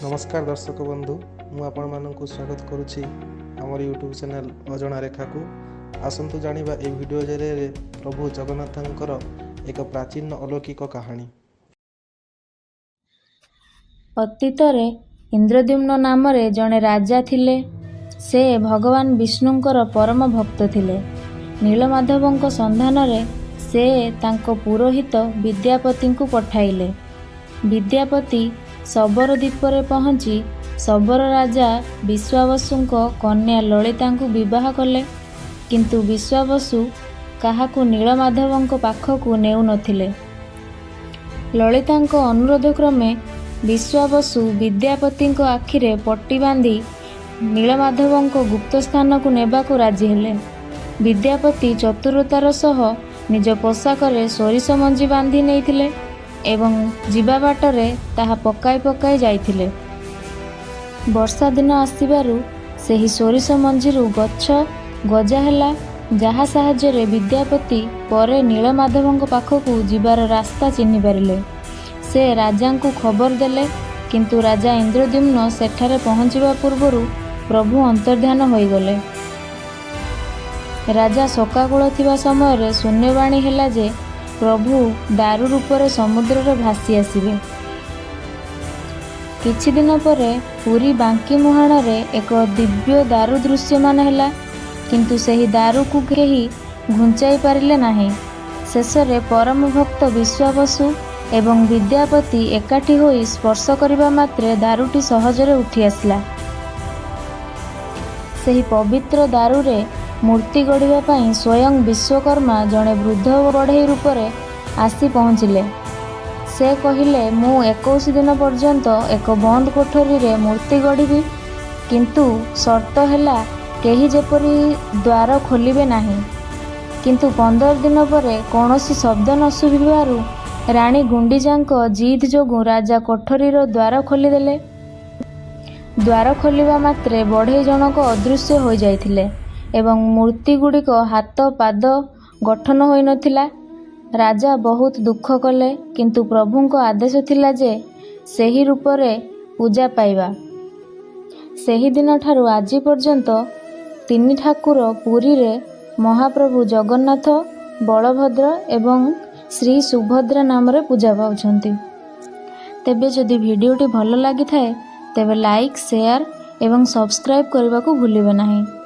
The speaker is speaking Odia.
ନମସ୍କାର ଦର୍ଶକ ବନ୍ଧୁ, ମୁଁ ଆପଣମାନଙ୍କୁ ସ୍ୱାଗତ କରୁଛି ଆମର ୟୁଟ୍ୟୁବ୍ ଚ୍ୟାନେଲ୍ ଅଜଣା ରେଖାକୁ। ଆସନ୍ତୁ ଜାଣିବା ଏହି ଭିଡ଼ିଓ ଜରିଆରେ ପ୍ରଭୁ ଜଗନ୍ନାଥଙ୍କର ଏକ ପ୍ରାଚୀନ ଅଲୌକିକ କାହାଣୀ। ଅତୀତରେ ଇନ୍ଦ୍ରଦ୍ୟୁମ୍ନ ନାମରେ ଜଣେ ରାଜା ଥିଲେ। ସେ ଭଗବାନ ବିଷ୍ଣୁଙ୍କର ପରମ ଭକ୍ତ ଥିଲେ। ନୀଳମାଧବଙ୍କ ସନ୍ଧାନରେ ସେ ତାଙ୍କ ପୁରୋହିତ ବିଦ୍ୟାପତିଙ୍କୁ ପଠାଇଲେ। ବିଦ୍ୟାପତି ଶବର ଦ୍ୱୀପରେ ପହଞ୍ଚି ଶବର ରାଜା ବିଶ୍ୱାବସୁଙ୍କ କନ୍ୟା ଲଳିତାଙ୍କୁ ବିବାହ କଲେ। କିନ୍ତୁ ବିଶ୍ୱାବସୁ କାହାକୁ ନୀଳମାଧବଙ୍କ ପାଖକୁ ନେଉନଥିଲେ। ଲଳିତାଙ୍କ ଅନୁରୋଧ କ୍ରମେ ବିଶ୍ୱାବସୁ ବିଦ୍ୟାପତିଙ୍କ ଆଖିରେ ପଟି ବାନ୍ଧି ନୀଳମାଧବଙ୍କ ଗୁପ୍ତ ସ୍ଥାନକୁ ନେବାକୁ ରାଜି ହେଲେ। ବିଦ୍ୟାପତି ଚତୁରତାର ସହ ନିଜ ପୋଷାକରେ ସୋରିଷ ମଞ୍ଜି ବାନ୍ଧି ନେଇଥିଲେ ଏବଂ ଯିବା ବାଟରେ ତାହା ପକାଇ ପକାଇ ଯାଇଥିଲେ। ବର୍ଷା ଦିନ ଆସିବାରୁ ସେହି ସୋରିଷ ମଞ୍ଜିରୁ ଗଛ ଗଜା ହେଲା, ଯାହା ସାହାଯ୍ୟରେ ବିଦ୍ୟାପତି ପରେ ନୀଳମାଧବଙ୍କ ପାଖକୁ ଯିବାର ରାସ୍ତା ଚିହ୍ନିପାରିଲେ। ସେ ରାଜାଙ୍କୁ ଖବର ଦେଲେ, କିନ୍ତୁ ରାଜା ଇନ୍ଦ୍ରଦ୍ୟୁମ୍ନ ସେଠାରେ ପହଞ୍ଚିବା ପୂର୍ବରୁ ପ୍ରଭୁ ଅନ୍ତର୍ଦ୍ଧାନ ହୋଇଗଲେ। ରାଜା ଶୋକାକୁଳ ଥିବା ସମୟରେ ଶୂନ୍ୟବାଣୀ ହେଲା ଯେ ପ୍ରଭୁ ଦାରୁ ରୂପରେ ସମୁଦ୍ରରେ ଭାସି ଆସିବେ। କିଛି ଦିନ ପରେ ପୁରୀ ବାଙ୍କି ମୁହାଣରେ ଏକ ଦିବ୍ୟ ଦାରୁ ଦୃଶ୍ୟମାନ ହେଲା, କିନ୍ତୁ ସେହି ଦାରୁକୁ କେହି ଘୁଞ୍ଚାଇ ପାରିଲେ ନାହିଁ। ଶେଷରେ ପରମ ଭକ୍ତ ବିଶ୍ୱାବସୁ ଏବଂ ବିଦ୍ୟାପତି ଏକାଠି ହୋଇ ସ୍ପର୍ଶ କରିବା ମାତ୍ରେ ଦାରୁଟି ସହଜରେ ଉଠି ଆସିଲା। ସେହି ପବିତ୍ର ଦାରୁରେ ମୂର୍ତ୍ତି ଗଢ଼ିବା ପାଇଁ ସ୍ୱୟଂ ବିଶ୍ୱକର୍ମା ଜଣେ ବୃଦ୍ଧ ବଢ଼େଇ ରୂପରେ ଆସି ପହଞ୍ଚିଲେ। ସେ କହିଲେ, ମୁଁ 21 ଦିନ ପର୍ଯ୍ୟନ୍ତ ଏକ ବନ୍ଦ କୋଠରୀରେ ମୂର୍ତ୍ତି ଗଢ଼ିବି, କିନ୍ତୁ ସର୍ତ୍ତ ହେଲା କେହି ଯେପରି ଦ୍ୱାର ଖୋଲିବେ ନାହିଁ। କିନ୍ତୁ 15 ଦିନ ପରେ କୌଣସି ଶବ୍ଦ ନ ଶୁଭିବାରୁ ରାଣୀ ଗୁଣ୍ଡିଚାଙ୍କ ଜିଦ୍ ଯୋଗୁଁ ରାଜା କୋଠରୀର ଦ୍ୱାର ଖୋଲିଦେଲେ। ଦ୍ୱାର ଖୋଲିବା ମାତ୍ରେ ବଢ଼େଇ ଜଣକ ଅଦୃଶ୍ୟ ହୋଇଯାଇଥିଲେ ଏବଂ ମୂର୍ତ୍ତିଗୁଡ଼ିକ ହାତ ପାଦ ଗଠନ ହୋଇନଥିଲା। ରାଜା ବହୁତ ଦୁଃଖ କଲେ, କିନ୍ତୁ ପ୍ରଭୁଙ୍କ ଆଦେଶ ଥିଲା ଯେ ସେହି ରୂପରେ ପୂଜା ପାଇବା। ସେହିଦିନଠାରୁ ଆଜି ପର୍ଯ୍ୟନ୍ତ ତିନି ଠାକୁର ପୁରୀରେ ମହାପ୍ରଭୁ ଜଗନ୍ନାଥ, ବଳଭଦ୍ର ଏବଂ ଶ୍ରୀ ସୁଭଦ୍ରା ନାମରେ ପୂଜା ପାଉଛନ୍ତି। ତେବେ ଯଦି ଭିଡ଼ିଓଟି ଭଲ ଲାଗିଥାଏ, ତେବେ ଲାଇକ୍, ସେୟାର ଏବଂ ସବସ୍କ୍ରାଇବ୍ କରିବାକୁ ଭୁଲିବେ ନାହିଁ।